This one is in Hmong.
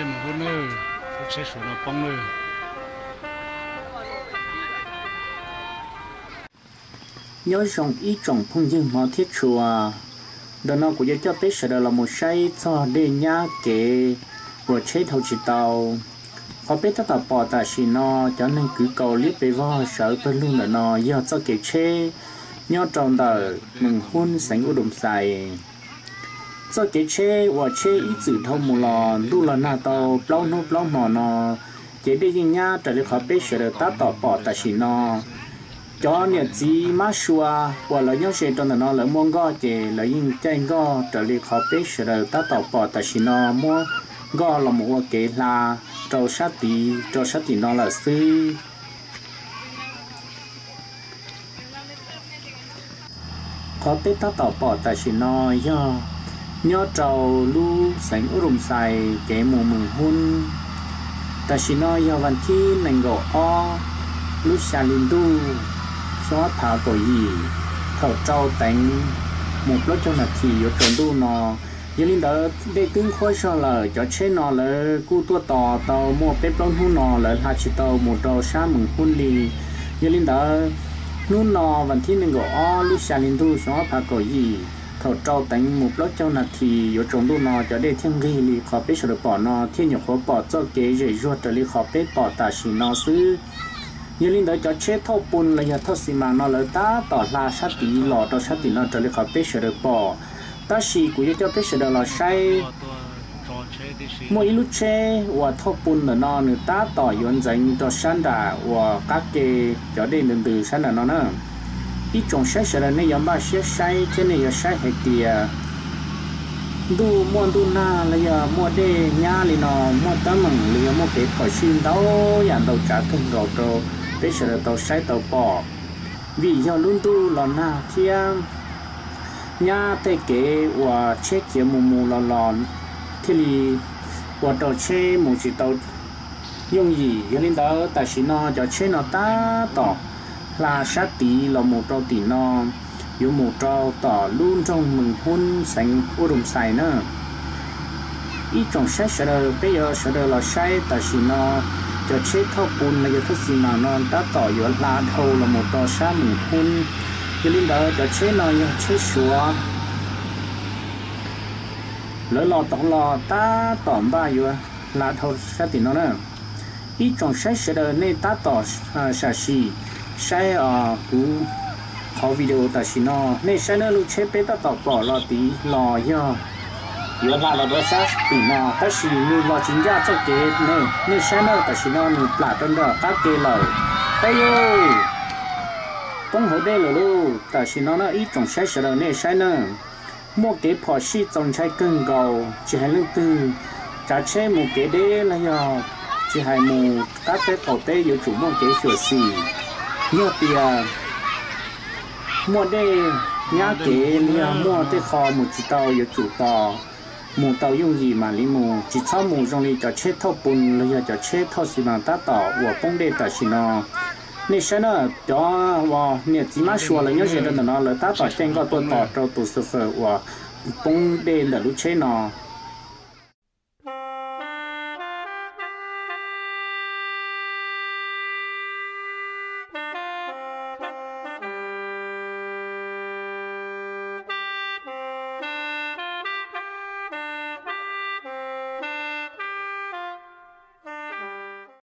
Mus hub nawb, lub tsheb Suav no poob lawm. Nyob zoo ib tsoom phooj ywg hmov thiab tshua, ntawm no kuv yuav coj peb sawv daws los mus saib txog dej nyab kev uas tsheb dhau tsis tau. Qhov peb tab tom pom tam sim no, cov neeg kwv kaus liab pes vog sawv pawg lug ntawm no yog txoj kev tsheb nyob rau ntawm Mees Hub xeev Ub Doo Xais. Txoj kev tsheb uas tsheb ib txwm dhau mus los ntuj los nag tau plaub hnub plaub hmo no, ces dej yeej nyab raws li qhov peb sawv daws tab tom pom tam sim no. Cov niam txiv mab sua uas lawv nyob ze rau ntawm no lawv muaj nkoj ces lawv yeej caij nkoj raws li qhov peb sawv daws tab tom pom tam sim no, muab nkoj los mus ua kev hla rau sab tid rau sab tim no lawm xwb. Qhov peb tab tom pom tam sim no yog nyob rau lub xeev Ub Doo Xais kev mus Mees Hub. Tam sim no yog vas thib nees nkaum ob lub xya hli ntuj xyoo ob phav kaum yim, thaum rau teev mus plaub caug nas this yuav tsaus ntuj no. Yog li ntawd dej twb nqhuab zog lawm, cov tsheb no lawv kuj tuaj tos tau muaj peb plaub hnub no lawv hla tsis tau mus rau sab Mees Hub li. Yog li ntawd, hnub no vas thib nees nkaum ob lub xya hli ntuj xyoo ob phav kaum yim, thaum rau teev mus plaub caug nas this yuav tsaus ntuj no cov dej thiaj nqig li qhov peb sawv daws pom no thiaj nyuam qhuav pom txoj kev zem zuag raws li qhov peb pom tam sim no xwb. Yog li ntawd cov tsheb thauj pun los yog thauj xi mas no lawv tab tom hla sab tid los rau sab tim no raws li qhov peb sawv daws pom. Tab sis kuv yuav coj peb sawv daws los saib, muaj ib lub tsheb uas thauj pun ntawm no nws tab tom yuav ntxeev rau sab nram uas qab ke cov dej ntws ntws sab nram no na. Ib tsoom saib sawv daws nej yuav npaj siab saib thiab nej yuav saib hais tias ntuj muaj ntuj nag los yog muaj dej nyab li no, muaj teeb meem los yog muaj kev phom sij ntau yam ntau tsav kawg nkaus rau peb sawv daws tau saib tau pom. Vim yog lub ntuj los nag thiab nyab tej kev uas tsheb khiav mus mus los los thiaj li ua rau tsheb mus tsis tau yooj yim. Yog li ntawd tam sim no cov tsheb no tab tom hla sab tid los mus rau tim no, yuav mus rau tom lub nroog Mees Hub xeev Ub Doo Xais na. Ib tsoom saib sawv daws, peb yuav sawv daws los saib tam sim no cov tsheb thauj pun los yog thauj xi mas no tab tom yuav hla dhau los mus rau sab Mees Hub. Yog li ntawd cov tsheb no yog tsheb Suav, lawv los toov los tab tom npaj yuav hla dhau sab tim no na. Ib tsoom saib sawv daws nej tab tom sam sim saib kuv qhov video tam sim no, nej saib na, lub tsheb peb tab tom pom los tid los yog yuav hla los rau sab tim no, tab sis nws los tsis ncaj txoj kev ne. Nej saib na, tam sim no nws plam rau nram qab ke lawm. Peb yog poob hauv dej lawm lauj. Tam sim no na ib tsoom saib sawv daws nej saib na, muaj kev phom sij txaus ntshai kawg nkaus, tsis hais leej twg tsav tsheb mus kev deb los yog tsis hais mus qab teb qaum teb yuav tsum muaj kev xyuam xim. Yog tias muaj dej nyab kev los yog muaj tej qho mus tsis tau yuav tsum tos mus tau yooj yim mam li mus, tsis txhob mus zoo li cov tsheb thauj pun los yog cov tsheb thauj xi mas tab tom uas poob dej tam sim no. Nej saib na, cov uas niam txiv mab sua lawv nyob ze rau ntawm no lawv tab tom caij nkoj tuaj tos rau tus xu fawm uas poob dej ntawm lub tsheb no.